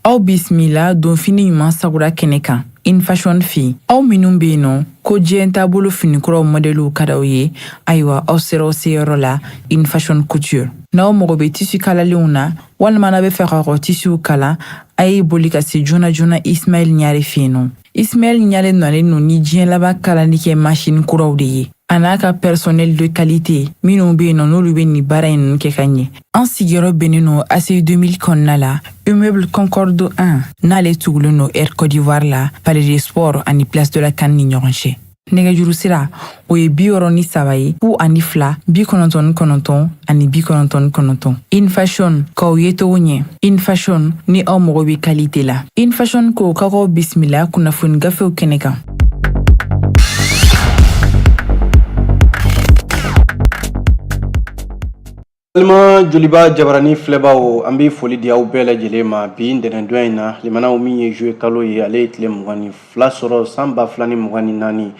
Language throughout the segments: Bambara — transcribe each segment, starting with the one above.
Aw bisimila donfini ɲuman sagura kɛnɛ kan infashion fɛ yen. Aw minnu bɛ yen nɔ ko diɲɛ taabolo finikuraw mɔdɛliw ka d'aw ye, ayiwa, aw sera aw seyɔrɔ la Infashion Couture. N'aw mago bɛ tissu kalalenw na walima n'aw bɛ fɛ k'aw ka tissuw kala, a ye boli ka se joona joona Ismaɛl Ɲare fɛ yen nɔ. Ismaɛl Ɲare nalen don ni diɲɛ laban kalali kɛ machine kuraw de ye, a n'a ka personnel de qualité minnu bɛ yen nɔ, n'olu bɛ nin baara in ninnu kɛ ka ɲɛ. An sigiyɔrɔ bɛnnen don ACI 2000 kɔnɔna la, immeuble Concorde 1, n'ale tugulen don Air Côte d'Ivoire la, Palais des Sports ani Place de la CAN ni ɲɔgɔn cɛ. Nɛgɛjuru sira, o ye 63 ye, 02 99 ani 99. Infashion, k'aw ye cogo ɲɛ. Infashion, ni aw mago bɛ qualité la. Infashion ko k'aw bisimila kunnafoni gafew kɛnɛ kan. Balima Joliba jabarani filɛbaw, an bɛ foli di aw bɛɛ lajɛlen ma bi ntɛnɛndonya in na. Limanaw, min ye juillet kalo ye, ale ye tile 22 sɔrɔ san 2024.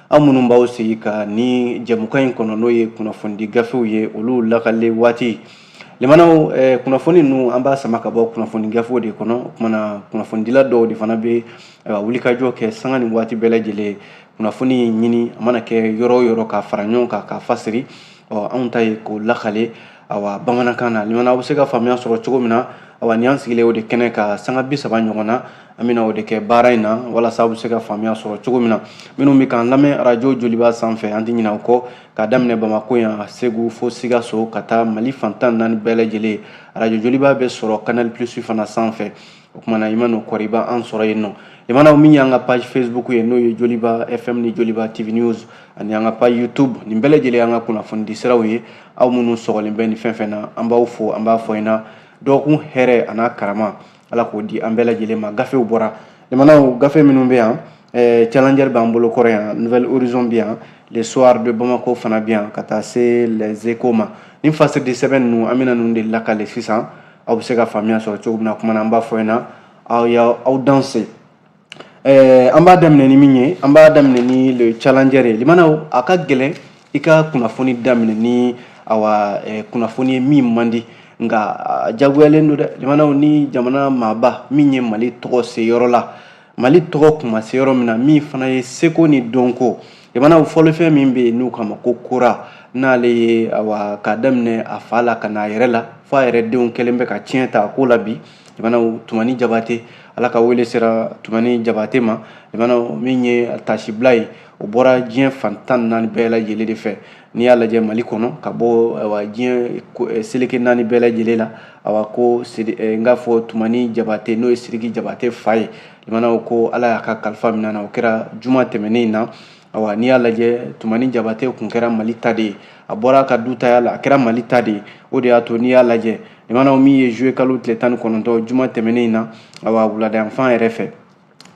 Aw minnu b'aw sigi ka ni jɛmukan in kɔnɔ, n'o ye kunnafonidi gafew ye, olu lakale waati. Limanaw, kunnafoni ninnu, an b'a sama ka bɔ kunnafoni gafew de kɔnɔ. O tuma na, kunnafonidila dɔw de fana bɛ wulikajɔ kɛ sanga ni waati bɛɛ lajɛlen, kunnafoni ɲini, a mana kɛ yɔrɔ o yɔrɔ, ka fara ɲɔgɔn kan ka fasiri. Ɔ, anw ta ye k'o lakale, awa, bamanankan na. Limana, aw bɛ se ka faamuya sɔrɔ cogo min na, awa, ni an sigilen o de kɛnɛ ka sanga 30 ɲɔgɔn na, an bɛna o de kɛ baara in na walasa aw bɛ se ka faamuya sɔrɔ cogo min na. Minnu bɛ k'an lamɛn arajo Joliba sanfɛ, an tɛ ɲinɛ aw kɔ, k'a daminɛ Bamakɔ yan, Segu fo Sikaso, ka taa Mali fan 14 bɛɛ lajɛlen. Arajo Joliba bɛ sɔrɔ Canal Plus fana sanfɛ. O tuma na, i mana kɔrɔ, i b'an sɔrɔ yen nɔ. Limanaw, min y'an ka page Facebook ye, n'o ye Joliba FM ni Joliba TV News, ani an ka page YouTube, nin bɛɛ lajɛlen y'an ka kunnafonidi siraw ye. Aw minnu sɔgɔlen bɛ nin fɛn fɛn na, an b'aw fo, an b'a fɔ ɲɛna, dɔgɔkun hɛrɛ a n'a karama, Ala k'o di an bɛɛ lajɛlen ma. Gafew bɔra, limanaw, gafe minnu bɛ yan, Challenger b'an bolo kɔrɔ yan, Nouvel Horizon bɛ yan, Le Soir de Bamako fana bɛ yan, ka taa se Les Échos ma. Nin fasiridi sɛbɛn ninnu, an bɛna ninnu de lakale sisan, aw bɛ se ka faamuya sɔrɔ cogo min na. Kuma na, an b'a fɔ ɲɛna, aw y'aw danse. An b'a daminɛ ni min ye, an b'a daminɛ ni Le Challenger ye. Limanaw, a ka gɛlɛn i ka kunnafoni daminɛ ni, awa, kunnafoni ye min man di, nka jagoyalen don dɛ. Limanaw, ni jamana maaba min ye Mali tɔgɔ se yɔrɔ la, Mali tɔgɔ kuma se yɔrɔ min na, min fana ye seko ni dɔnko, limanaw, fɔlifɛn min bɛ yen n'u k'a ma ko kora, n'ale ye, awa, k'a daminɛ a fa la ka n'a yɛrɛ la fo a yɛrɛ denw kɛlen bɛ ka tiɲɛ ta a ko la bi. Limanaw, Tumani Jabate, Ala ka wele sera Tumani Jabate ma. Limanaw, min ye tasibila ye, o bɔra diɲɛ fan 14 bɛɛ lajɛlen de fɛ. N'i y'a lajɛ Mali kɔnɔ, ka bɔ, awa, diɲɛ seleke naani bɛɛ lajɛlen la, awa, ko n k'a fɔ Tumani Jabate, n'o ye Sidiki Jabate fa ye, limanaw, ko Ala y'a ka kalifa minɛ na. O kɛra juma tɛmɛnen in na. Awa, n'i y'a lajɛ, Tumani Jabate kun kɛra Mali ta de ye. A bɔra a ka du taya la, a kɛra Mali ta de ye. O de y'a to, n'i y'a lajɛ, limanaw, min ye juillet kalo tile 19, juma tɛmɛnen in na, awa, wuladayanfan yɛrɛ fɛ,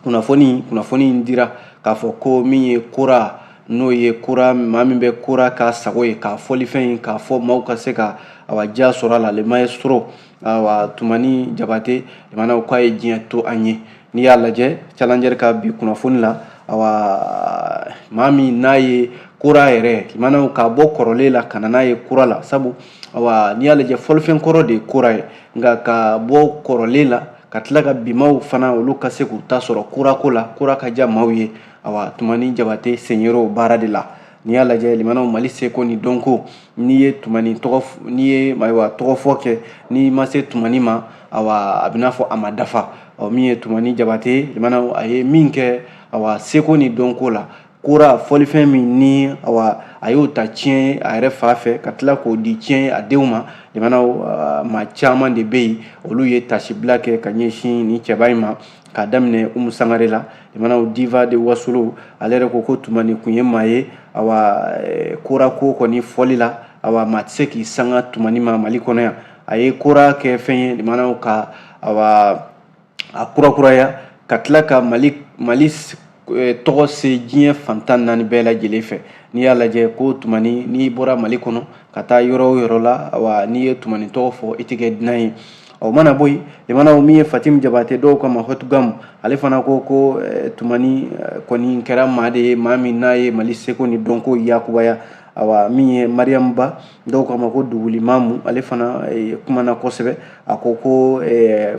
kunnafoni in dira k'a fɔ ko min ye kora, n'o ye kora, maa min bɛ kora k'a sago ye, k'a fɔlifɛn ye, k'a fɔ maaw ka se ka, awa, diya sɔrɔ a la, le maestro, awa, Tumani Jabate, limanaw, k'a ye diɲɛ to an ye. N'i y'a lajɛ Challenger ka bi kunnafoni la, awa, maa min n'a ye kora yɛrɛ, limanaw, k'a bɔ kɔrɔlen la ka na n'a ye kura la, sabu, awa, n'i y'a lajɛ, fɔlifɛn kɔrɔ de ye kora ye, nka ka bɔ kɔrɔlen la ka tila ka bimaw fana, olu ka se k'u ta sɔrɔ korako la, kora ka diya maaw ye, awa, Tumani Jabate sen yer'o baara de la. N'i y'a lajɛ, limanaw, Mali seko ni dɔnko, n'i ye Tumani tɔgɔ, n'i ye, ayiwa, tɔgɔ fɔ kɛ, n'i ma se Tumani ma, awa, a bɛ n'a fɔ a ma dafa. Ɔ, min ye Tumani Jabate, limanaw, a ye min kɛ, awa, seko ni dɔnko la, kora fɔlifɛn min ni, awa, a y'o ta tiɲɛ a yɛrɛ fa fɛ ka tila k'o di tiɲɛ a denw ma, limanaw, maa caman de bɛ yen, olu ye tasibila kɛ ka ɲɛsin nin cɛba in ma, k'a daminɛ Umu Sangare la. Limanaw, Diva de Wasolo, ale yɛrɛ ko ko Tumani kun ye maa ye, awa, kora ko kɔni fɔli la, awa, maa tɛ se k'i sanga Tumani ma Mali kɔnɔ yan. A ye kora kɛ fɛn ye, limanaw, ka, awa, a kurakuraya ka tila ka Mali tɔgɔ se diɲɛ fan 14 bɛɛ lajɛlen fɛ. N'i y'a lajɛ ko Tumani, n'i bɔra Mali kɔnɔ ka taa yɔrɔ o yɔrɔ la, awa, n'i ye Tumani tɔgɔ fɔ, i tɛ kɛ dunan ye. O mana bɔ yen, limanaw, min ye Fatim Jabate, dɔw kama Hotgam, ale fana ko ko Tumani kɔni kɛra maa de ye, maa min n'a ye Mali seko ni dɔnko yakubaya. Awa, min ye Mariam Ba, dɔw k'a ma ko Dugulimamu, ale fana kumana kosɛbɛ. A ko ko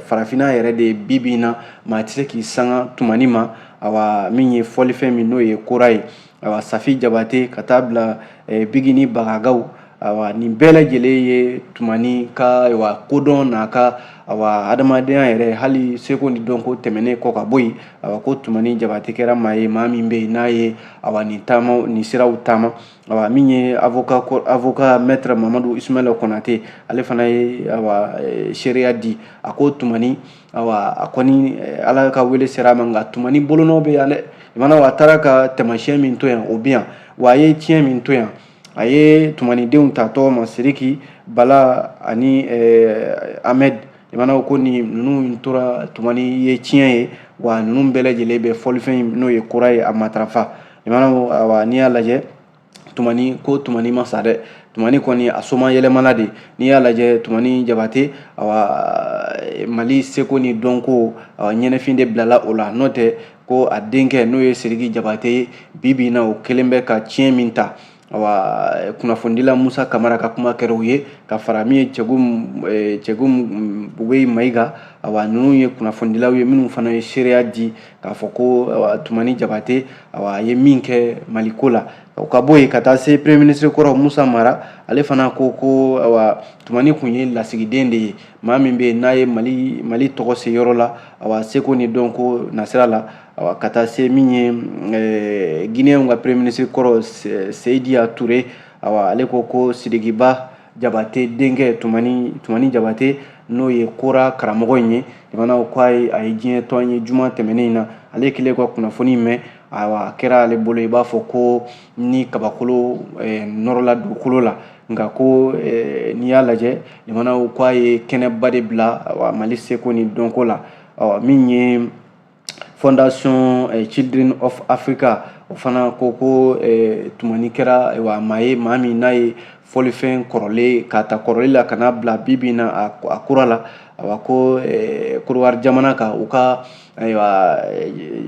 farafinna yɛrɛ de bi bi in na, maa tɛ se k'i sanga Tumani ma. Awa, min ye fɔlifɛn min, n'o ye kora ye. Awa, Safi Jabate ka taa bila Bigini Bagagaw, awa, nin bɛɛ lajɛlen ye Tumani ka, ayiwa, kodɔn n'a ka, awa, adamadenya yɛrɛ, hali seko ni dɔnko tɛmɛnen kɔ ka bɔ yen. Awa, ko Tumani Jabate kɛra maa ye, maa min bɛ yen n'a ye, awa, nin taama, nin siraw taama. Awa, min ye avocat maître Mamadu Ismaila Konate, ale fana ye, awa, seereya di. A ko Tumani, awa, a kɔni Ala ka wele sera a ma, nka Tumani bolonɔ bɛ yan dɛ. Limanaw, a taara ka taamasiyɛn min to yan, o bɛ yan. Wa a ye tiɲɛ min to yan, a ye Tumanidenw ta tɔgɔ ma, Siriki, Bala ani Ahmed. Limanaw, ko ni ninnu tora Tumani ye tiɲɛ ye, wa ninnu bɛɛ lajɛlen bɛ fɔlifɛn, n'o ye kora ye, a matarafa. Limanaw, awa, n'i y'a lajɛ, Tumani ko Tumani ma sa dɛ. Tumani kɔni a soma yɛlɛmana de. N'i y'a lajɛ, Tumani Jabate, awa, Mali seko ni dɔnko, awa, ɲɛnɛfin de bilala o la. N'o tɛ, ko a denkɛ, n'o ye Siriki Jabate ye, bi bi in na, o kelen bɛ ka tiɲɛ min ta. Awa, kunnafonidila Musa Kamara ka kuma kɛra o ye, ka fara min ye Cɛgu Bubey Mayiga. Awa, ninnu ye kunnafonidilaw ye minnu fana ye seereya di k'a fɔ ko, awa, Tumani Jabate, awa, a ye min kɛ Maliko la. O ka bɔ yen ka taa se premier ministre kɔrɔ Musa Mara, ale fana ko ko, awa, Tumani kun ye lasigiden de ye, maa min bɛ yen n'a ye Mali tɔgɔ se yɔrɔ la, awa, seko ni dɔnko nasira la. Awa, ka taa se min ye Guinéenw ka premier ministre kɔrɔ Seydiya Ture, awa, ale ko ko Sidikiba Jabate denkɛ Tumani Jabate, n'o ye kora karamɔgɔ in ye, jamanaw ko a ye diɲɛ tɔn ye juma tɛmɛnen in na. Ale kɛlen ka kunnafoni mɛn, ayiwa, a kɛra ale bolo i b'a fɔ ko ni kabakolo nɔrɔla dugukolo la. Nka ko n'i y'a lajɛ, jamanaw ko a ye kɛnɛba de bila, awa, Mali seko ni dɔnko la. Min ye Fondation Children of Africa, o fana ko ko Tumani kɛra, ayiwa, maa ye, maa min n'a ye fɔlifɛn kɔrɔlen k'a ta kɔrɔlen la ka n'a bila bi bi in na a kura la. Awa, ko Korowari jamana kan, u ka, ayiwa,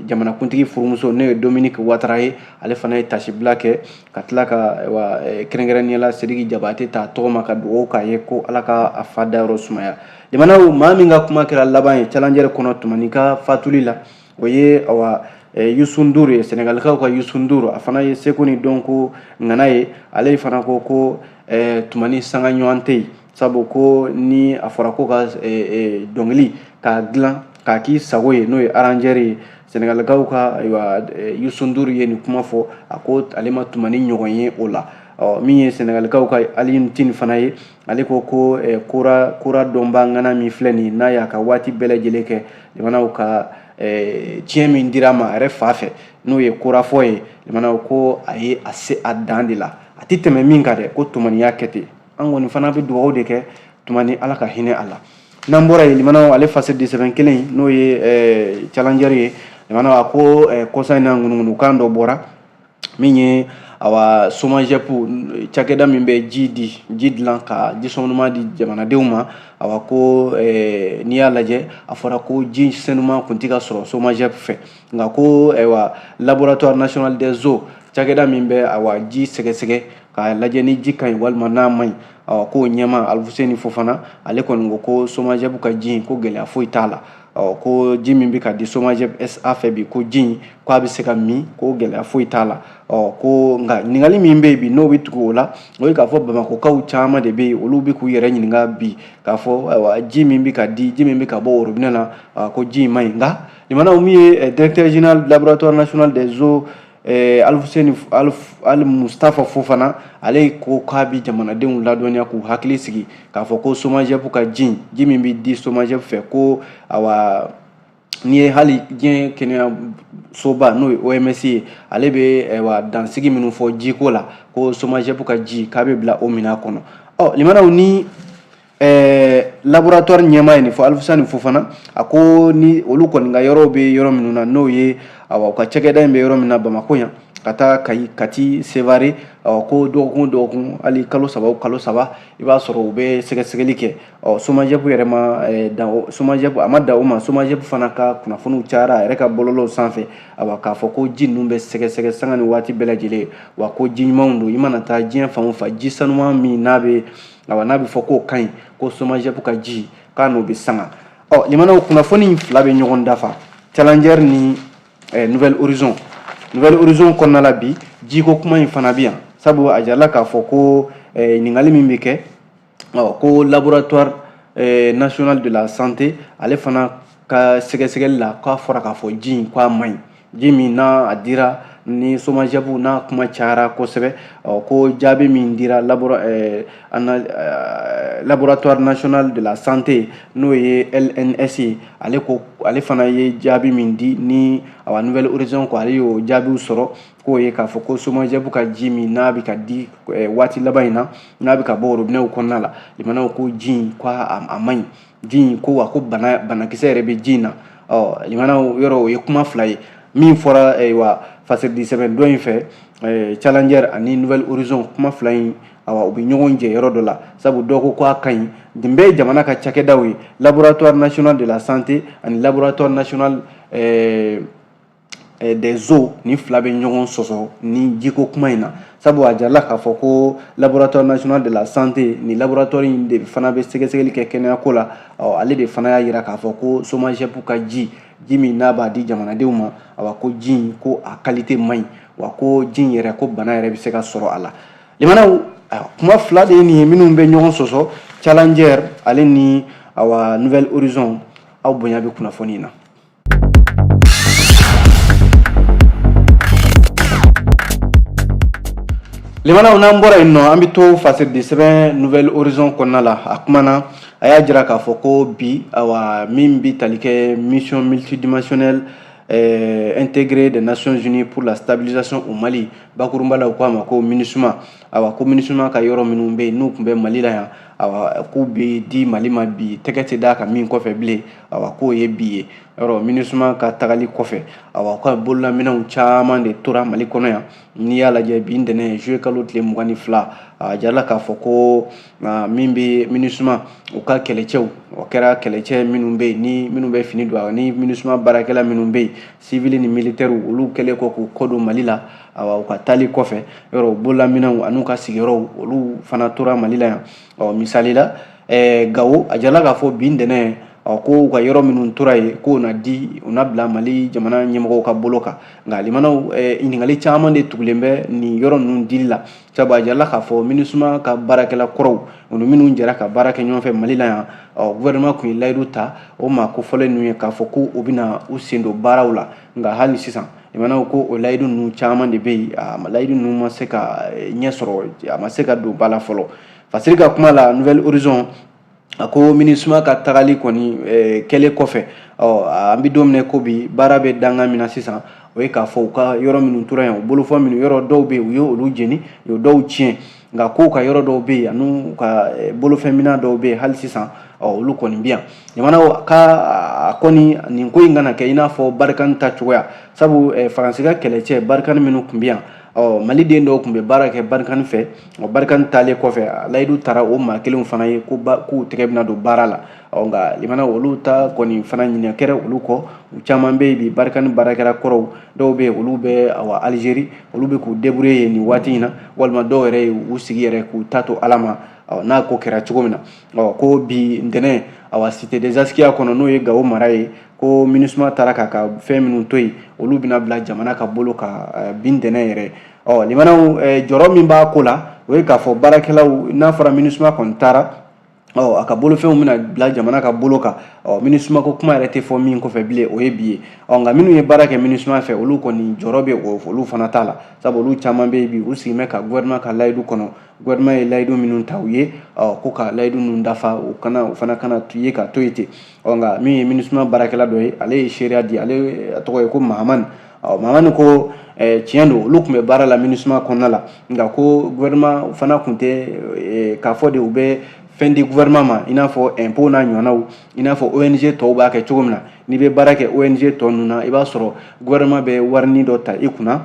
jamanakuntigi furumuso, n'o ye Dominique Ouattara ye, ale fana ye tasibila kɛ ka tila ka, ayiwa, kɛrɛnkɛrɛnnenya la Sidiki Jabate ta tɔgɔ ma ka dugawu k'a ye ko Ala ka a fa dayɔrɔ sumaya. Jamanaw, maa min ka kuma kɛra laban ye Challenger kɔnɔ Tumani ka fatuli la, o ye, awa, Youssou N'Dour ye, Senegalikaw ka Youssou N'Dour. A fana ye seko ni dɔnko ŋana ye. Ale fana ko ko Tumani sanga ɲɔgɔn tɛ yen, sabu ko ni a fɔra ko ka dɔnkili k'a dilan k'a k'i sago ye, n'o ye arrangeur ye, Senegalikaw ka, ayiwa, Youssou N'Dour ye nin kuma fɔ. A ko ale ma Tumani ɲɔgɔn ye o la. Ɔ, min ye Senegalikaw ka Alioune Tine fana ye, ale ko ko kora dɔnba ŋana min filɛ nin, n'a y'a ka waati bɛɛ lajɛlen kɛ jamanaw ka, tiɲɛ min dira a ma a yɛrɛ fa fɛ, n'o ye korafɔ ye, jamanaw ko a ye a se a dan de la, a tɛ tɛmɛ min kan dɛ, ko Tumani y'a kɛ ten. An kɔni fana bɛ dugawu de kɛ Tumani, Ala ka hinɛ a la. N'an bɔra yen, limanaw, ale fasiri sɛbɛn kelen, n'o ye Challenger ye, limanaw, a ko kɔsa in na, ŋunuŋunukan dɔ bɔra min ye, awa, SOMAGEP, cakɛda min bɛ ji di, ji dilan ka ji senuman di jamanadenw ma. Awa, ko n'i y'a lajɛ, a fɔra ko ji senuman kun tɛ ka sɔrɔ SOMAGEP fɛ. Nka ko, ayiwa, Laboratoire national des eaux, cakɛda min bɛ, awa, ji sɛgɛsɛgɛ k'a lajɛ ni ji ka ɲi walima n'a man ɲi, awa, k'o ɲɛmaa Alifuseni Fofana, ale kɔni ko ko SOMAGEP ka ji, ko gɛlɛya foyi t'a la. Ɔ, ko ji min bɛ ka di SOMAGEP SA fɛ bi, ko ji in, ko a bɛ se ka min, ko gɛlɛya foyi t'a la. Ɔ, ko nka ɲininkali min bɛ yen bi, n'o bɛ tugu o la, o ye k'a fɔ Bamakɔkaw caman de bɛ yen, olu bɛ k'u yɛrɛ ɲininka bi k'a fɔ, ayiwa, ji min bɛ ka di, ji min bɛ ka bɔ robinet na, ko ji in man ɲi. Nka limanaw, min ye directeur général Laboratoire national des eaux, Alifuseni Ali Mustafa Fofana, ale ko k'a bɛ jamanadenw ladɔnniya k'u hakili sigi k'a fɔ ko SOMAGEP ka ji, ji min bɛ di SOMAGEP fɛ, ko, awa, n'i ye hali diɲɛ kɛnɛyasoba, n'o ye OMS ye, ale bɛ, ayiwa, dansigi minnu fɔ jiko la, ko SOMAGEP ka ji, k'a bɛ bila o minɛn kɔnɔ. Ɔ, limanaw, ni laboratoire ɲɛmaa ye nin fɔ, Alifusani Fofana, a ko ni olu kɔni ka yɔrɔw bɛ yɔrɔ minnu na, n'o ye, awa, u ka cakɛda in bɛ yɔrɔ min na Bamakɔ yan, ka taa Kayi, Kati, Sevare. Ko dɔgɔkun o dɔgɔkun, hali kalo 3 o kalo 3, i b'a sɔrɔ u bɛ sɛgɛsɛgɛli kɛ. Ɔ SOMAGEP yɛrɛ ma dan, SOMAGEP a ma dan o ma. SOMAGEP fana ka kunnafoniw cayara a yɛrɛ ka bɔlɔlɔw sanfɛ, awa, k'a fɔ ko ji ninnu bɛ sɛgɛsɛgɛ sanga ni waati bɛɛ lajɛlen, wa ko ji ɲumanw don. I mana taa diɲɛ fan o fan, ji sanuman min n'a bɛ, awa, n'a bɛ fɔ k'o ka ɲi, ko SOMAGEP ka ji k'a n'o bɛ sanga. Ɔ limanaw, kunnafoni fila bɛ ɲɔgɔn dafa, Challenger ni Nouvel Horizon. Nouvel Horizon kɔnɔna la bi, jiko kuma in fana bɛ yan, sabu a jirala k'a fɔ ko ɲininkali min bɛ kɛ, ɔ ko Laboratoire national de la santé, ale fana ka sɛgɛsɛgɛli la, k'a fɔra k'a fɔ ji in k'a man ɲi. Ji min n'a a dira ni SOMAGEP n'a kuma cayara kosɛbɛ, ɔ ko jaabi min dira Laboratoire national de la santé, n'o ye LNS ye, ale ko, ale fana ye jaabi min di ni, awa, Nouvel Horizon ko ale y'o jaabiw sɔrɔ, k'o ye k'a fɔ ko SOMAGEP ka ji min n'a bɛ ka di waati laban in na, n'a bɛ ka bɔ robinet kɔnɔna la, limanaw, ko ji in ko a man ɲi. Ji in ko, wa ko banakisɛ yɛrɛ bɛ ji in na. Ɔ limanaw, yɔrɔ o ye kuma fila ye min fɔra wa fasiridi sɛbɛn dɔ in fɛ, Challenger ani Nouvel Horizon. Kuma fila in, awa, u bɛ ɲɔgɔn jɛ yɔrɔ dɔ la, sabu dɔw ko k'a ka ɲi. Nin bɛɛ ye jamana ka cakɛdaw ye, Laboratoire national de la santé ani Laboratoire national des eaux. Nin fila bɛ ɲɔgɔn sɔsɔ ni jiko kuma in na, sabu a jirala k'a fɔ ko Laboratoire national de la santé, ni laboratoire in de fana bɛ sɛgɛsɛgɛli kɛ kɛnɛyako la, ɔ ale de fana y'a jira k'a fɔ ko SOMAGEP ka ji, ji min n'a b'a di jamanadenw ma, awa, ko ji in ko a qualité man ɲi, wa ko ji in yɛrɛ, ko bana yɛrɛ bɛ se ka sɔrɔ a la. Limanaw, kuma fila de ye nin ye minnu bɛ ɲɔgɔn sɔsɔ, Challenger ale ni, awa, Nouvel Horizon. Aw bonya bɛ kunnafoni in na. Limanaw, n'an bɔra yen nɔ, an bɛ to fasiridi sɛbɛn Nouvel Horizon kɔnɔna la. A kumana, a y'a jira k'a fɔ ko bi, awa, min bɛ tali kɛ mission multidimensionnelle intégrée des Nations Unies pour la stabilisation au Mali, bakurunba la u k'a ma ko MINUSMA, awa, ko MINUSMA ka yɔrɔ minnu bɛ yen n'u tun bɛ Mali la yan, awa, k'u bɛ di Mali ma bi, tɛgɛ tɛ d'a kan min kɔfɛ bilen, awa, k'o ye bi ye. Yɔrɔ MINUSMA ka tagali kɔfɛ, awa, ka bololaminɛnw caman de tora Mali kɔnɔ yan. N'i y'a lajɛ bi ntɛnɛn, juillet kalo tile 22, a jirala k'a fɔ ko min bɛ MINUSMA u ka kɛlɛcɛw, o kɛra kɛlɛcɛ minnu bɛ yen ni minnu bɛ fini don, ni MINUSMA baarakɛla minnu bɛ yen, civil ni militaire, olu kɛlen kɔ k'u kɔ don Mali la, awa, u ka taali kɔfɛ, yɔrɔ u bololaminɛnw an'u ka sigiyɔrɔw, olu fana tora Mali la yan. Ɔ misali la, Gawo, a jirala k'a fɔ bi ntɛnɛn, ɔ ko u ka yɔrɔ minnu tora yen, k'o na di, u na bila Mali jamana ɲɛmɔgɔw ka bolo kan. Nka limanaw, ɲininkali caman de tugulen bɛ nin yɔrɔ ninnu dili la, sabu a jirala k'a fɔ MINUSMA ka baarakɛla kɔrɔw, u ni minnu jɛra ka baara kɛ ɲɔgɔn fɛ Mali la yan, ɔ gouvernement tun ye layidu ta o maa kofɔlen ninnu ye k'a fɔ ko u bɛna u sen don baaraw la. Nka hali sisan, limanaw, ko o layidu ninnu caman de bɛ yen, a layidu ninnu ma se ka ɲɛ sɔrɔ, a ma se ka don ba la fɔlɔ. Fasiri ka kuma la, Nouvel Horizon, a ko MINUSMA ka tagali kɔni kɛlen kɔfɛ, ɔ an bɛ don min ko bi, baara bɛ dangan min na sisan, o ye k'a fɔ u ka yɔrɔ minnu tora yan, u bolofɔ minnu, yɔrɔ dɔw bɛ yen, u ye olu jeni, u ye dɔw tiɲɛ. Nka k'u ka yɔrɔ dɔw bɛ yen ani ka bolofɛnminɛn dɔw bɛ yen hali sisan, ɔ olu kɔni bɛ yan. Jamana ka a kɔni nin ko in kana kɛ i n'a fɔ Barkhane ta cogoya, sabu Faransi ka kɛlɛcɛ Barkhane minnu tun bɛ yan, ɔ Maliden dɔw tun bɛ baara kɛ Barkhane fɛ. Ɔ Barkhane taalen kɔfɛ, layidu taara o maa kelenw fana ye ko k'u tɛgɛ bɛna don baara la. Ɔ nka limana, olu ta kɔni fana ɲinɛ kɛra olu kɔ. U caman bɛ yen bi, Barkhane baarakɛla kɔrɔw dɔw bɛ yen, olu bɛ, awa, Algérie, olu bɛ k'u débrouiller yen nin waati in na, walima dɔw yɛrɛ ye u sigi yɛrɛ k'u ta to Ala ma, ɔ n'a ko kɛra cogo min na. Ɔ ko bi ntɛnɛn, awa, Cité des Askia kɔnɔ, n'o ye Gawo mara ye, ko MINUSMA taara k'a ka fɛn minnu to yen, olu bɛna bila jamana ka bolo kan bi ntɛnɛn yɛrɛ. Ɔ limanaw, jɔrɔ min b'a ko la, o ye k'a fɔ baarakɛlaw, n'a fɔra MINUSMA kɔni taara, ɔ a ka bolofɛnw bɛna bila jamana ka bolo kan, ɔ MINUSMA ko kuma yɛrɛ tɛ fɔ min kɔfɛ bilen, o ye bi ye. Ɔ nka minnu ye baara kɛ MINUSMA fɛ, olu kɔni jɔrɔ bɛ olu fana ta la, sabu olu caman bɛ yen bi, u sigilen bɛ ka gouvernement ka layidu kɔnɔ. Gouvernement ye layidu minnu ta u ye, ɔ ko ka layidu ninnu dafa, u kana u fana kana ye ka to yen ten. Ɔ nka min ye MINUSMA baarakɛla dɔ ye, ale ye seereya di, ale tɔgɔ ye ko Mahamani. Ɔ Mahamani ko tiɲɛ don, olu tun bɛ baara la MINUSMA kɔnɔna la, nka ko gouvernement fana tun tɛ k'a fɔ de u bɛ fɛn di gouvernement ma, i n'a fɔ impôt n'a ɲɔgɔnnaw, i n'a fɔ ONG tɔw b'a kɛ cogo min na. N'i bɛ baara kɛ ONG tɔ ninnu na, i b'a sɔrɔ gouvernement bɛ warini dɔ ta i kunna.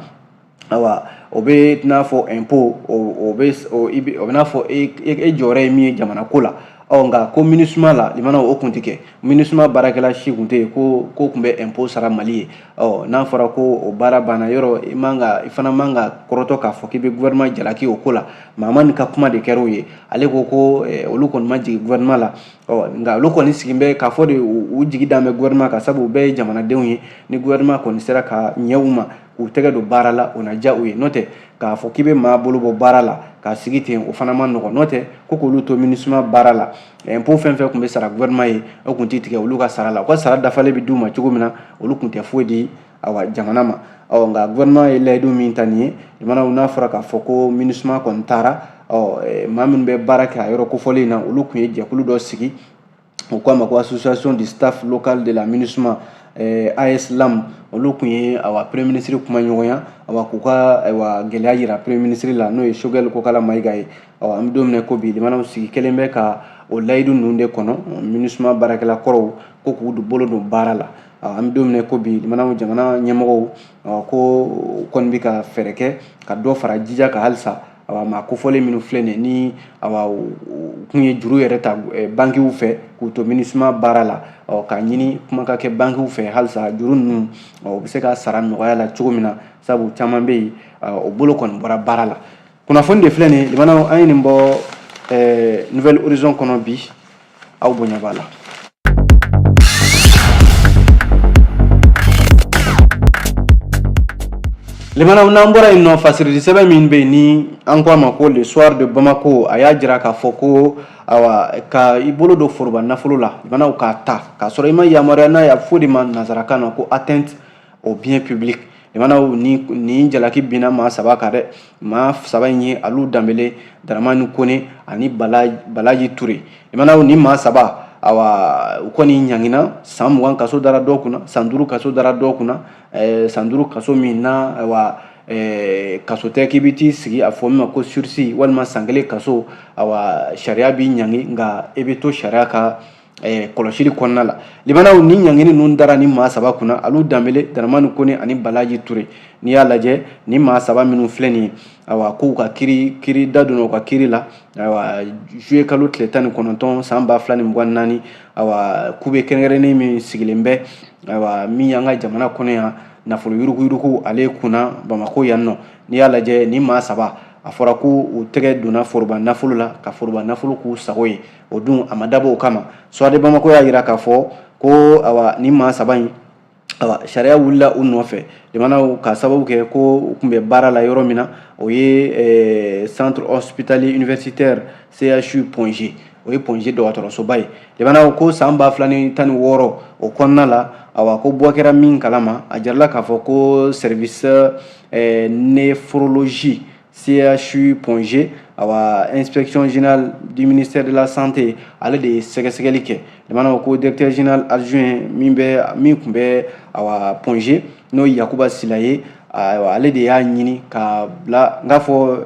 Awa, o bɛ n'a fɔ impôt, o bɛ o bɛ n'a fɔ e jɔyɔrɔ ye min ye jamana ko la. Ɔ nka ko MINUSMA la, limanaw, o kun tɛ kɛ. MINUSMA baarakɛla si kun tɛ yen ko kun bɛ impôt sara Mali ye. Ɔ n'a fɔra ko o baara banna, yɔrɔ i man ka, i fana man ka kɔrɔtɔ k'a fɔ k'i bɛ gouvernement jalaki o ko la. Mahamani ka kuma de kɛra o ye. Ale ko olu kɔni ma jigin gouvernement la. Ɔ nka olu kɔni sigin bɛ k'a fɔ de u jigi dan bɛ gouvernement kan, sabu u bɛɛ ye jamanadenw ye. Ni gouvernement kɔni sera ka ɲɛ u ma k'u tɛgɛ don baara la, o na diya u ye. N'o tɛ, k'a fɔ k'i bɛ maa bolo bɔ baara la k'a sigi ten, o fana ma nɔgɔn. N'o tɛ ko k'olu to MINUSMA baara la, impôt fɛn fɛn tun bɛ sara gouvernement ye, o tun tɛ tigɛ olu ka sara la. U ka sara dafalen bɛ d'u ma cogo min na, olu tun tɛ foyi di awa jamana ma. Ɔ nka gouvernement ye layidu min ta nin ye, jamanaw, n'a fɔra k'a fɔ ko MINUSMA kɔni taara, ɔ maa minnu bɛ baara kɛ a yɔrɔ kofɔlen in na, olu tun ye jɛkulu dɔ sigi, o ko a ma ko Association du staff local de la MINUSMA, ASLAM. Olu tun ye awa premier ministre kuma ɲɔgɔnya, awa k'u ka ayiwa gɛlɛya yira premier ministre la, n'o ye Choguel Kokala Mayiga ye. Ɔ an bɛ don min na ko bi, limanaw, sigi kelen bɛ ka o layidu ninnu de kɔnɔ, MINUSMA baarakɛla kɔrɔw ko k'u bolo don baara la. An bɛ don min na ko bi, limanaw, jamana ɲɛmɔgɔw ko kɔni bɛ ka fɛɛrɛ kɛ ka dɔ fara jija ka halisa awa maa kofɔlen minnu filɛ nin ni awa u kun ye juru yɛrɛ ta bankiw fɛ k'u to MINUSMA baara la, ɔ k'a ɲini kuma ka kɛ bankiw fɛ halisa juru ninnu u bɛ se ka sara nɔgɔya la cogo min na, sabu caman bɛ yen, o bolo kɔni bɔra baara la. Kunnafoni de filɛ nin ye, limanaw, an ye nin bɔ Nouvel Horizon kɔnɔ bi, aw bonya b'a la. Limanaw, n'an bɔra yen nɔ, fasirili sɛbɛn min bɛ yen ni an ko a ma ko Le Soir de Bamako, a y'a jira k'a fɔ ko awa ka i bolo don foroba nafolo la, limanaw, k'a ta k'a sɔrɔ i ma yamaruya n'a ye, a bɛ fɔ de ma nanzarakan na ko atteinte au bien public. Limanaw, ni jalaki binna maa saba kan dɛ. Maa saba in ye Alu Danbele, Daramani Kone ani Balaji Ture. Limanaw, ni maa saba, awa u kɔni ɲangina, san 20 kaso dara dɔw kunna, san 5 kaso dara dɔw kunna. San 5 kaso min na, awa kaso tɛ k'i bɛ t'i sigi, a fɔ min ma ko sursis, walima san 1 kaso. Awa sariya b'i ɲangi, nka i bɛ to sariya ka kɔlɔsili kɔnɔna la. Limanaw, ni ɲangini ninnu dara ni maa saba kunna, Alu Danbele, Daramani Kone ani Balaji Ture. N'i y'a lajɛ, ni maa saba minnu filɛ nin ye, awa k'u ka kiiri da donna u ka kiiri la, ayiwa juillet kalo tile 19 san 2024, awa k'u bɛ kɛrɛnkɛrɛnnen min sigilen bɛ, ayiwa min y'an ka jamana kɔnɔ yan, nafolo yuruguyurugu ale kunna Bamakɔ yan nɔ. N'i y'a lajɛ, ni maa saba, a fɔra ko u tɛgɛ donna foroba nafolo la ka foroba nafolo k'u sago ye. O dun, a ma dabɔ o kama. Soir de Bamako y'a jira k'a fɔ ko awa ni maa saba in, awa sariya wulila u nɔfɛ, limanaw, ka sababu kɛ ko u tun bɛ baara la yɔrɔ min na, o ye Centre hospitalier universitaire, CHU Point G, o ye Point G dɔgɔtɔrɔsoba ye. Limanaw, ko san 2016 o kɔnɔna la, awa ko bɔ kɛra min kalama, a jirala k'a fɔ ko service néphrologie CHU Point G, awa inspection générale du ministère de la santé, ale de ye sɛgɛsɛgɛli kɛ. Limanaw, ko directeur général adjoint min tun bɛ awa Point G, n'o ye Yakuba Sila ye, ayiwa ale de y'a ɲini ka bila n k'a fɔ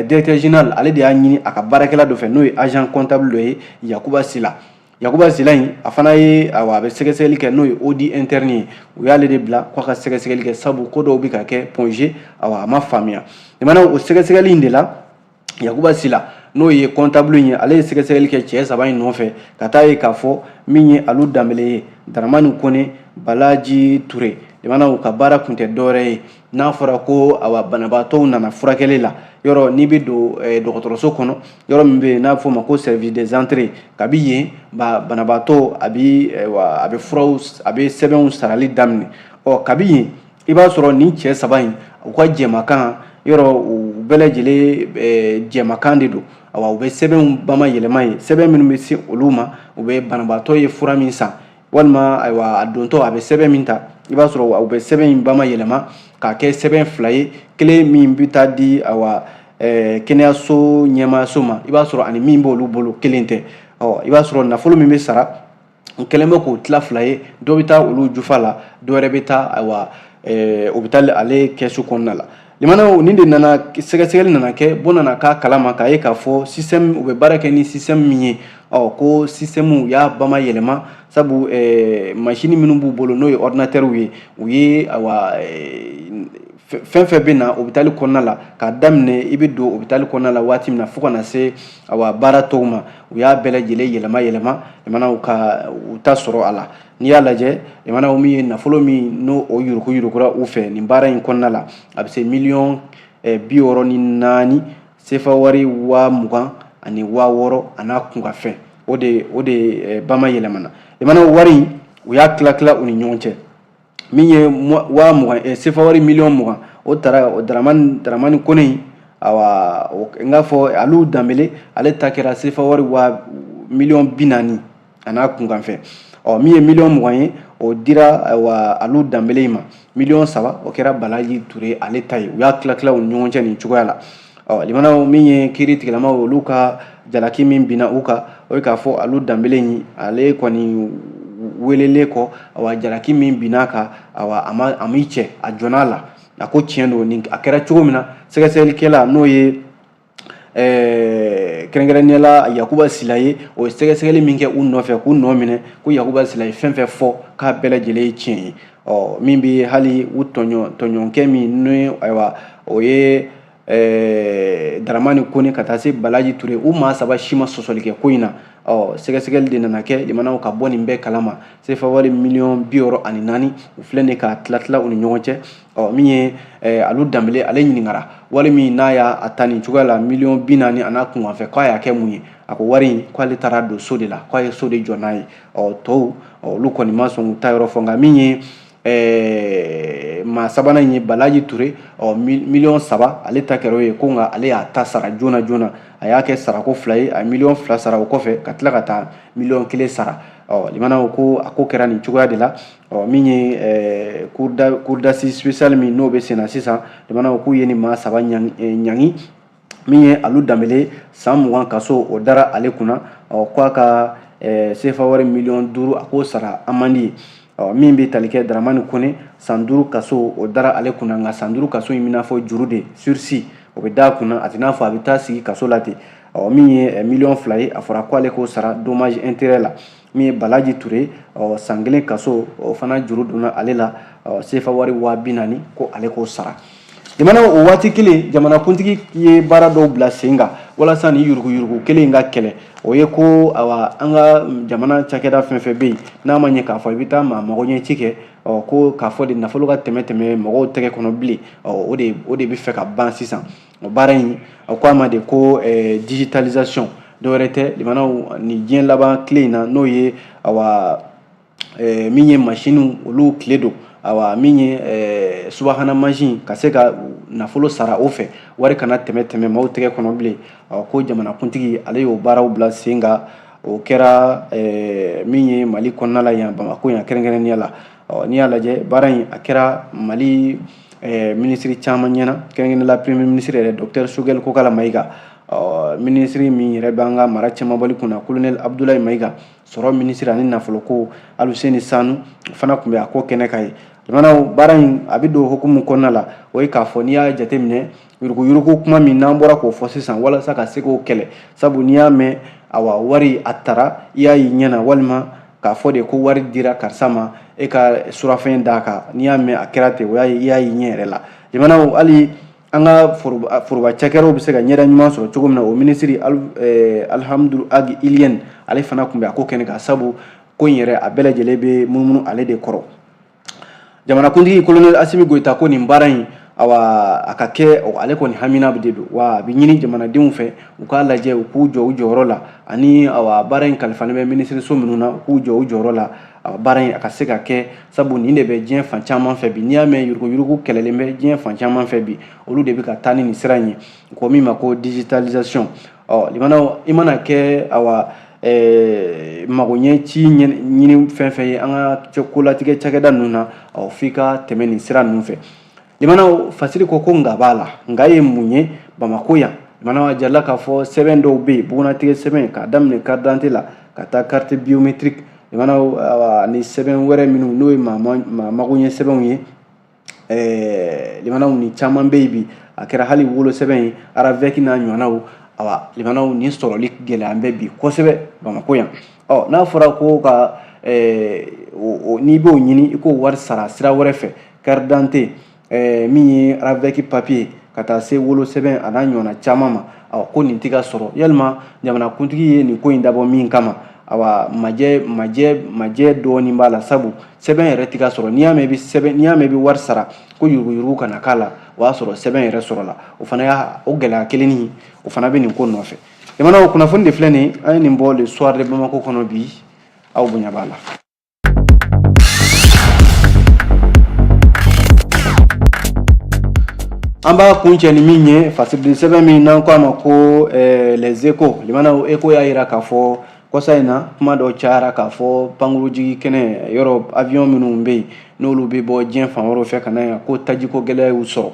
directeur général, ale de y'a ɲini a ka baarakɛla dɔ fɛ, n'o ye agent comptable dɔ ye, Yakuba Sila. Yakuba Sila in, a fana ye awa a bɛ sɛgɛsɛgɛli kɛ, n'o ye audit interne ye. U y'ale de bila k'a ka sɛgɛsɛgɛli kɛ, sabu ko dɔw bɛ ka kɛ Point G, awa a ma faamuya. Limanaw, o sɛgɛsɛgɛli in de la, Yakuba Sila, n'o ye comptable in ye, ale ye sɛgɛsɛgɛli kɛ cɛ saba in nɔfɛ ka taa ye k'a fɔ min ye Alu Danbele ye, Daramani Kone, Balaji Ture, limanaw, ka baara kun tɛ dɔwɛrɛ ye, n'a fɔra ko awa banabaatɔw nana furakɛli la, yɔrɔ n'i bɛ don dɔgɔtɔrɔso kɔnɔ, yɔrɔ min bɛ yen n'a bɛ f'o ma ko service des entrées, kabi yen banabaatɔ a bɛ a bɛ furaw, a bɛ sɛbɛnw sarali daminɛ. Ɔ kabi yen, i b'a sɔrɔ nin cɛ saba in, u ka jɛmakan, yɔrɔ u bɛɛ lajɛlen jɛmakan de don. Awa u bɛ sɛbɛnw bama yɛlɛma ye, sɛbɛn minnu bɛ se olu ma, u bɛ banabaatɔ ye fura min san, walima ayiwa a dontɔ a bɛ sɛbɛn min ta, i b'a sɔrɔ u bɛ sɛbɛn in bama yɛlɛma k'a kɛ sɛbɛn fila ye, kelen min bɛ taa di awa kɛnɛyaso ɲɛmaayaso ma, i b'a sɔrɔ ani min b'olu bolo kelen tɛ. Ɔ i b'a sɔrɔ nafolo min bɛ sara, u kɛlen bɛ k'o tila fila ye, dɔ bɛ taa olu jufa la, dɔ wɛrɛ bɛ taa ayiwa o bɛ taa ale kɛsu kɔnɔna la. Limanaw, nin de nana, sɛgɛsɛgɛli nana kɛ, bɔ nana k'a kalama k'a ye k'a fɔ système, u bɛ baara kɛ ni système min ye, ɔ ko système u y'a bama yɛlɛma, sabu masini minnu b'u bolo, n'o ye ordinateur ye, u ye awa Fɛn fɛn bɛ na hôpital kɔnɔna la, k'a daminɛ i bɛ don hôpital kɔnɔna la waati min na fo ka na se awa baara tɔw ma, u y'a bɛɛ lajɛlen yɛlɛma yɛlɛma, limanaw ka u ta sɔrɔ a la. N'i y'a lajɛ, limanaw, min ye nafolo min n'o o yuruku yurukura u fɛ nin baara in kɔnɔna la, a bɛ se miliyɔn 64 sefa wari 20,000 a n'a kunkanfɛn. O de bama yɛlɛmana. Limanaw, wari u y'a tila tila u ni ɲɔgɔn cɛ. Min ye 20,000, sefa wari miliyɔn 20, o taara o Daramani Kone in. Awa, n k'a fɔ Alu Danbele, ale ta kɛra sefa wari 40 miliyɔn a n'a kunkanfɛn. Ɔ, min ye miliyɔn 20 ye, o dira awa Alu Danbele in ma. Miliyɔn 3, o kɛra Balaji Ture ale ta ye. U y'a tila tila u ni ɲɔgɔn cɛ nin cogoya la. Ɔ, limanaw, min ye kiiri tigilamaw, olu ka jalaki min binna u kan, o ye k'a fɔ Alu Danbele in, ale kɔni welelen kɔ, awa, jalaki min binna kan, awa, a ma a m'i cɛ, a jɔn'a la, a ko tiɲɛ don, nin a kɛra cogo min na. Sɛgɛsɛgɛlikɛla, n'o ye kɛrɛnkɛrɛnnenya la Yakuba Sila ye, o ye sɛgɛsɛgɛli min kɛ u nɔfɛ k'u nɔ minɛ, ko Yakuba Sila ye fɛn fɛn fɔ, k'a bɛɛ lajɛlen ye tiɲɛ ye. Ɔ, min bɛ hali u tɔɲɔnkɛ min n'o, ayiwa, o ye Daramani Kone ka taa se Balaji Ture, u maa saba si ma sɔsɔli kɛ ko in na. Ɔ, sɛgɛsɛgɛli de nana kɛ, limanaw, ka bɔ nin bɛɛ kalama. Sefa wari miliyɔn 64, u filɛ nin ka tila tila u ni ɲɔgɔn cɛ. Ɔ, min ye Alu Danbele, ale ɲininkara wari min n'a y'a ta nin cogoya la, miliyɔn 40 a n'a kunkanfɛ, k'a y'a kɛ mun ye? A ko wari in, k'ale taara don so de la, k'a ye so de jɔ n'a ye. Ɔ, tɔw, olu kɔni ma sɔn k'u ta yɔrɔ fɔ. Nka min ye maa sabanan in ye, Balaji Ture, ɔ, miliyɔn 3, ale ta kɛra o ye ko, nka ale y'a ta sara joona joona. A y'a kɛ sarako fila ye, a ye miliyɔn 2 sara, o kɔfɛ ka tila ka taa miliyɔn 1 sara. Ɔ, limanaw, ko a ko kɛra nin cogoya de la. Ɔ, min ye cour d'assises spéciale min n'o bɛ sen na sisan, limanaw, k'u ye nin maa saba ɲangi. Min ye Alu Danbele, san 20 kaso, o dara ale kunna. Ɔ, k'a ka sefa wari miliyɔn 5, a k'o sara amende ye. Ɔ, min bɛ tali kɛ Daramani Kone, san 5 kaso, o dara ale kunna. Nka san 5 kaso in bɛna fɔ juru de, sursis, o bɛ d'a kunna, a tɛ n'a fɔ a bɛ taa sigi kaso la ten. Ɔ, min ye miliyɔn 2 ye, a fɔra k'ale k'o sara dommage intérêt la. Min ye Balaji Ture, ɔ, san 1 kaso, o fana juru donna ale la. Ɔ, sefa wari 40,000, ko ale k'o sara. Jamana o waati kelen, jamanakuntigi ye baara dɔw bila sen kan walasa ni yuruguyurugu kelen in ka kɛlɛ. O ye ko, awa, an ka jamana cakɛda fɛn fɛn bɛ yen, n'a ma ɲɛ k'a fɔ i bɛ taa maa mago ɲɛ ci kɛ, ɔ, ko k'a fɔ de nafolo ka tɛmɛ tɛmɛ mɔgɔw tɛgɛ kɔnɔ bilen, ɔ, o de bɛ fɛ ka ban sisan. O baara in, a ko a ma de ko digitalisation. Dɔwɛrɛ tɛ, limanaw, nin diɲɛ laban tile in na, n'o ye, awa, min ye masiniw, olu tile don. Awa, min ye subahana mansin, ka se ka nafolo sara o fɛ, wari kana tɛmɛ tɛmɛ maaw tɛgɛ kɔnɔ bilen. Ko jamanakuntigi, ale y'o baaraw bila sen kan. O kɛra min ye Mali kɔnɔna la yan, Bamakɔ yan kɛrɛnkɛrɛnnenya la. N'i y'a lajɛ, baara in a kɛra Mali minisiri caman ɲɛna, kɛrɛnkɛrɛnnenya la premier ministre yɛrɛ, docteur Choguel Kokala Mayiga, minisiri min yɛrɛ b'an ka mara cɛmabɔli kunna, colonel Abdoulaye Mayiga, sɔrɔ minisiri ani nafoloko, Aluseni Sanu fana tun bɛ a ko kɛnɛ kan ye. Jamanaw, baara in a bɛ don hukumu kɔnɔna la, o ye k'a fɔ n'i y'a jateminɛ, yuruguyurugu kuma min n'an bɔra k'o fɔ sisan, walasa ka se k'o kɛlɛ, sabu n'i y'a mɛn, awa, wari a tara, i y'a y'i ɲɛna, walima k'a fɔ de ko wari dira karisa ma, e ka surafɛn d'a kan, n'i y'a mɛn a kɛra ten, o y'a ye i y'a y'i ɲɛ yɛrɛ la. Jamanaw, hali an ka foroba cakɛdaw bɛ se ka ɲɛda ɲuman sɔrɔ cogo min na, o minisiri Alihamudu Agi Iliyɛni, ale fana tun bɛ a ko kɛnɛ kan, sabu ko in yɛrɛ a bɛɛ lajɛlen bɛ munumunu ale de kɔrɔ. Jamanakuntigi colonel Asimi Goyita ko nin baara in, awa, a ka kɛ, ale kɔni hamina de don wa. A bɛ ɲini jamanadenw fɛ, u k'a lajɛ, u k'u jɔ u jɔyɔrɔ la, ani awa, baara in kalifalen bɛ minisiriso minnu na, u k'u jɔ u jɔyɔrɔ la, baara in a ka se ka kɛ, sabu nin de bɛ diɲɛ fan caman fɛ bi. N'i y'a mɛn yuruguyurugu kɛlɛlen bɛ diɲɛ fan caman fɛ bi, olu de bɛ ka taa ni nin sira in ye, ko min ma ko digitalisation. Ɔ, limanaw, i mana kɛ, awa, magoɲɛ ci ɲini fɛn fɛn ye an ka kolatigɛ cakɛda ninnu na, ɔ, f'i ka tɛmɛ nin sira ninnu fɛ. Limanaw, fasiri ko ko nka b'a la. Nka ye mun ye Bamakɔ yan? Limanaw, a jirala k'a fɔ sɛbɛn dɔw bɛ yen, bugunnatigɛ sɛbɛn, k'a daminɛ carte d'identité la ka taa carte biométrique, limanaw, ani sɛbɛn wɛrɛ minnu n'o ye maa magoɲɛ sɛbɛnw ye. Limanaw, nin caman bɛ yen bi, a kɛra hali wolosɛbɛn ye, RAVEC n'a ɲɔgɔnnaw. Awa, limanaw, nin sɔrɔli gɛlɛya bɛ bi kosɛbɛ Bamakɔ yan. Ɔ, n'a fɔra ko ka n'i b'o ɲini, i k'o wari sara sira wɛrɛ fɛ, carte d'identité min ye RAVEC papier ka taa se wolosɛbɛn a n'a ɲɔgɔnna caman ma, awa ko nin tɛ ka sɔrɔ. Yalima jamanakuntigi ye nin ko in dabɔ min kama? Awa majɛ majɛ majɛ dɔɔnin b'a la, sabu sɛbɛn yɛrɛ tɛ ka sɔrɔ. N'i y'a mɛn i bɛ sɛbɛn, n'i y'a mɛn i bɛ wari sara ko yuruguyurugu kana k'a la, o y'a sɔrɔ sɛbɛn yɛrɛ sɔrɔla. O fana y'a o gɛlɛya kelennin, o fana bɛ nin ko nɔfɛ. Jamana kunnafoni de filɛ nin, an ye nin bɔ Le Soir de Bamako kɔnɔ bi, aw bonya b'a la. An b'a kuncɛ ni min ye, fasiridi sɛbɛn min n'an ko a ma ko Les Échos, limanaw, Écho y'a jira k'a fɔ kɔsa in na kuma dɔ cayara k'a fɔ pankurujigi kɛnɛ yɔrɔ avion minnu bɛ yen, n'olu bɛ bɔ diɲɛ fan wɛrɛw fɛ ka na yan, ko tajiko gɛlɛya y'u sɔrɔ,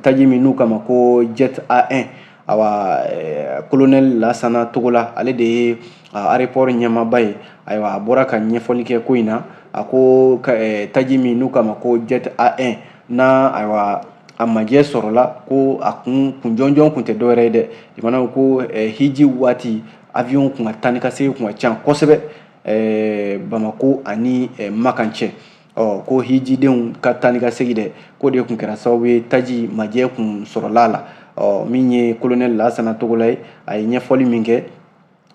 taji min n'u k'a ma ko Jet A1. Awa colonel Lasana Togola, ale de ye aéroport ɲɛmaaba ye. Ayiwa, a bɔra ka ɲɛfɔli kɛ ko in na. A ko taji min n'u k'a ma ko Jet A1 n'a ayiwa a majɛ sɔrɔla, ko a kun kun jɔnjɔn kun tɛ dɔwɛrɛ ye dɛ, limanaw, ko hiji waati avion kun ka taa ni ka segin kun ka ca kosɛbɛ Bamako ani Makan cɛ. Ɔ ko hijidenw ka taa ni ka segin dɛ, k'o de kun kɛra sababu ye taji majɛ kun sɔrɔla a la. Ɔ min ye colonel Lasana Togola ye, a ye ɲɛfɔli min kɛ,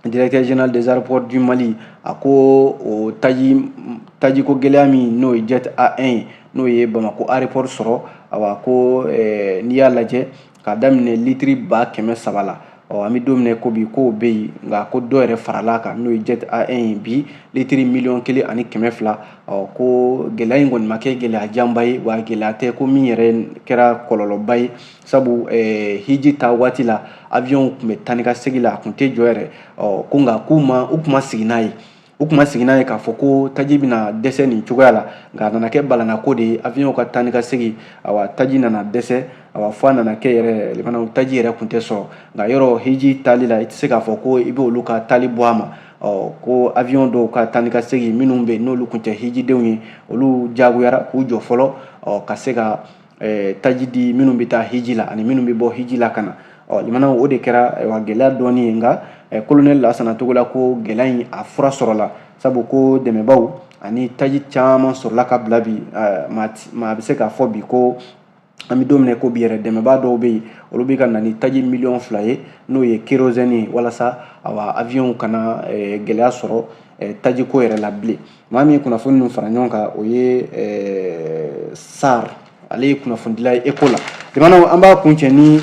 directeur général des aéroports du Mali, a ko o taji tajiko gɛlɛya min n'o ye Jet A1 ye, n'o ye Bamako aéroport sɔrɔ, awa ko n'i y'a lajɛ k'a daminɛ litiri 300 000 la, ɔ an bɛ don min na ko bi k'o bɛ yen, nka ko dɔ yɛrɛ farala a kan, n'o ye Jet A1 ye bi litiri 1 200 000. Ɔ ko gɛlɛya in kɔni ma kɛ gɛlɛya janba ye, wa gɛlɛya tɛ ko min yɛrɛ kɛra kɔlɔlɔba ye, sabu hiji ta waati la avion tun bɛ taa ni ka segin la, a tun tɛ jɔ yɛrɛ. Ɔ ko nka k'u ma u tun ma sigi n'a ye, u tun ma sigi n'a ye k'a fɔ ko taji bɛna dɛsɛ nin cogoya la, nka a nana kɛ balanako de ye, avion ka taa ni ka segin, awa taji nana dɛsɛ, awa fo a nana kɛ yɛrɛ limanaw taji yɛrɛ tun tɛ sɔrɔ. Nka yɔrɔ hiji taali la, i tɛ se k'a fɔ ko i bɛ olu ka taali bɔ a ma. Ɔ ko avion dɔw ka taa ni ka segin minnu bɛ yen, n'olu tun tɛ hijidenw ye, olu jagoyara k'u jɔ fɔlɔ, ɔ ka se ka taji di minnu bɛ taa hiji la ani minnu bɛ bɔ hiji la ka na. Ɔ limanaw, o de kɛra ayiwa gɛlɛya dɔɔni ye, nka colonel Lasana Togola ko gɛlɛya in a fura sɔrɔla, sabu ko dɛmɛbaw ani taji caman sɔrɔla ka bila bi. Maa bɛ se k'a fɔ bi ko an bɛ don min na ko bi yɛrɛ, dɛmɛbaa dɔw bɛ yen, olu bɛ ka na ni taji 2 miliyɔn ye, n'o ye kérosène ye, walasa awa avion kana gɛlɛya sɔrɔ tajiko yɛrɛ la bilen. Maa min ye kunnafoni ninnu fara ɲɔgɔn kan, o ye Sar, ale ye kunnafonidila ye Écho la. Limanaw, an b'a kuncɛ ni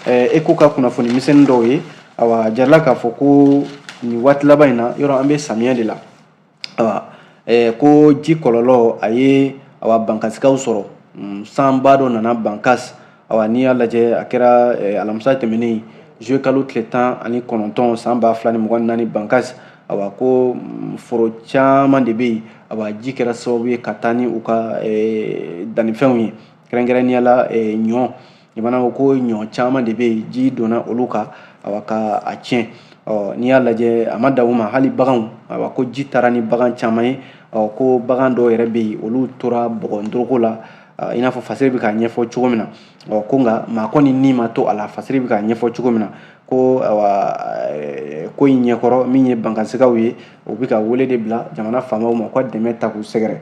Écho ka kunnafoni misɛnnin dɔw ye. Awa a jarala k'a fɔ ko nin waati laban in na, yɔrɔ an bɛ samiyɛ de la, awa ko ji kɔlɔlɔ a ye awa bankasikaw sɔrɔ. Sanba dɔ nana Bankas. Awa n'i y'a lajɛ, a kɛra alamisa tɛmɛnen, juillet kalo tile 19 san 2024, Bankas. Awa ko foro caman de bɛ yen, awa ji kɛra sababu ye ka taa ni u ka dannifɛnw ye, kɛrɛnkɛrɛnnenya la ɲɔ. Jamana ko ɲɔ caman de bɛ yen, ji donna olu kan, awa ka a tiɲɛ. Ɔ n'i y'a lajɛ, a ma dan o ma, hali baganw, awa ko ji taara ni bagan caman ye. Ɔ ko bagan dɔw yɛrɛ bɛ yen, olu tora bɔgɔ ntoroko la, i n'a fɔ fasiri bɛ k'a ɲɛfɔ cogo min na. Ɔ ko nka maa kɔni ni ma to a la, fasiri bɛ k'a ɲɛfɔ cogo min na, ko awa ko in ɲɛkɔrɔ min ye bankasikaw ye, u bɛ ka wele de bila jamana faamaw ma u ka dɛmɛ ta k'u sɛgɛrɛ.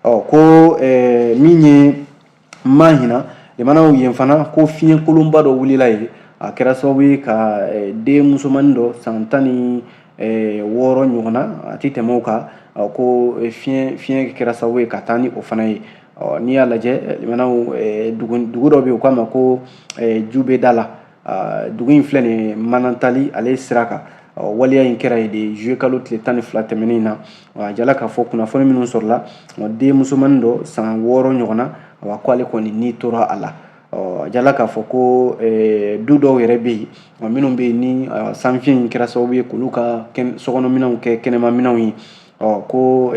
Ɔ ko min ye Mahina, jamanaw yen fana, ko fiɲɛ kolonba dɔ wulila yen, a kɛra sababu ye ka den musomannin dɔ san 16 ɲɔgɔn na, a tɛ tɛmɛ o kan, ko fiɲɛ kɛra sababu ye ka taa ni o fana ye. Ɔ n'i y'a lajɛ, limanaw, dugu dɔ bɛ yen, u k'a ma ko Jubeda la. Dugu in filɛ nin ye Manantali ale sira kan. Waleya in kɛra yen de juillet kalo tile 12 tɛmɛnen na. A jala k'a fɔ kunnafoni minnu sɔrɔla, den musomannin dɔ san 6 ɲɔgɔn na, awa ko ale kɔni ni tora a la. A jala k'a fɔ ko du dɔw yɛrɛ bɛ yen, minnu bɛ yen ni sanfiɲɛ in kɛra sababu ye k'olu ka sokɔnɔminɛnw kɛ kɛnɛmaminɛnw ye. Ɔ ko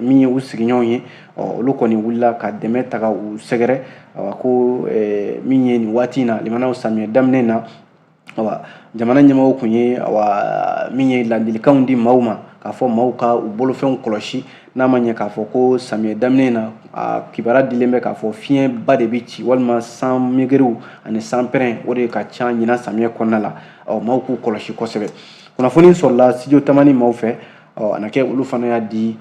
min ye u sigiɲɔgɔnw ye, ɔ olu kɔni wulila ka dɛmɛ ta ka u sɛgɛrɛ. Awa ko min ye nin waati in na, limanaw, samiyɛ daminɛ na, awa jamana ɲɛmɔgɔw tun ye awa min ye ladilikanw di maaw ma k'a fɔ maaw ka u bolofɛnw kɔlɔsi, n'a ma ɲɛ k'a fɔ ko samiyɛ daminɛ na, a kibaruya dilen bɛ k'a fɔ fiɲɛba de bɛ ci walima san migiriw ani sanpɛrɛn, o de ka ca ɲinan samiyɛ kɔnɔna la. Ɔ maaw k'u kɔlɔsi kosɛbɛ. Kunnafoni sɔrɔla studio Tamani maaw fɛ, ɔ a na kɛ olu fana y'a di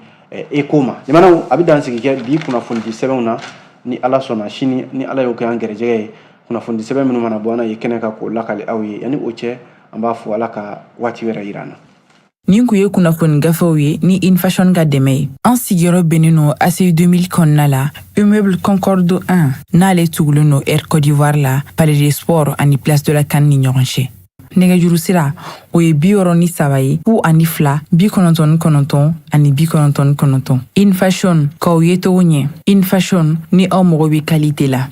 Écho ma. Jamanaw, a bɛ dansigi kɛ bi kunnafoni di sɛbɛnw na. Ni Ala sɔnna, sini ni Ala y'o kɛ an gɛrɛjɛgɛ ye, kunnafoni sɛbɛn minnu mana bɔ, an na ye kɛnɛ kan k'o lakale aw ye. Yanni o cɛ, an b'a fɔ Ala ka waati wɛrɛ yira an na. Nin kun ye kunnafoni gafew ye ni Infashion ka dɛmɛ ye. An sigiyɔrɔ bɛnnen no ACI 2000 kɔnɔna la, immeuble Concorde 1, n'ale tugulen no Air Côte d'Ivoire la, Palais des Sports ani Place de la CAN ni ɲɔgɔn cɛ. Nɛgɛjuru sira, o ye 63 ye, 02 99 ani 99. Infashion, k'aw ye cogo ɲɛ. Infashion, ni aw mago bɛ qualité la.